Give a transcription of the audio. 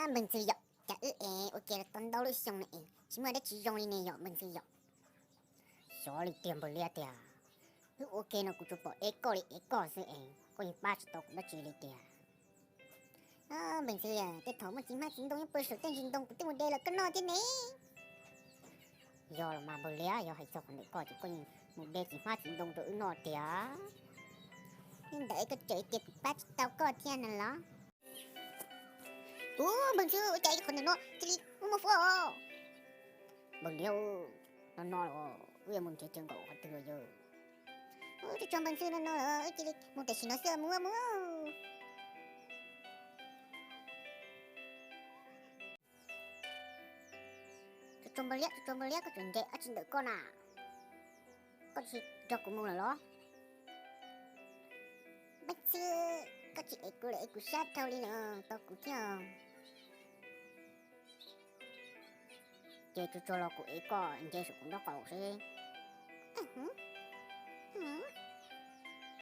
Npawg Ntxwg yom, cas wb ev ua ke los tau ntau lub xyoo no es tsis muaj dab tsi zoo li ne yom Npawg Ntxwg yom? Xyov li tiag Npawg Liab tiag, wb ua ke no kuv tsuas pom ev koj li ev koj xwb es koj yeej pab tsis tau kuv dab tsi li tiag. Npawg Ntxwg, tej thaum muaj txiv hmab txiv ntoo nyob puag saum tej ntsis ntoo kuv twb mus de los koj noj thiab ne. Yog los mas Npawg Liab, yog hais txog qhov ntawm koj ces koj yeej mus de txiv hmab txiv ntoo rau wb noj tiag. Li ntawd koj tseem tias kuv pab tsis tau koj thiab no los? Ub, Npawg Ntxwg, ua cas qhov ntawm no cia li muaj muaj fuab os? Npawg Liab, no no los wb yuav mus nrhiav chaw nkaum qhov twg yog? Ub, tsuas tsuas Npawg Ntxwg, no no los wb cia li mus tam sim no xwb, mus mus. Tsuas tsuas Npawg Liab, tsuas tsuas Npawg Liab, koj tseem nres dab tsi ntawm koj na? Koj tsis nrog kuv mus lawm los? Npawg Ntxwg, koj tsis ev kuv lawm es kuv sab dhau li lawm, tau kuv thiab. Ces tsuas tsuas los kuv ev koj nce saum kuv nraub qaum seb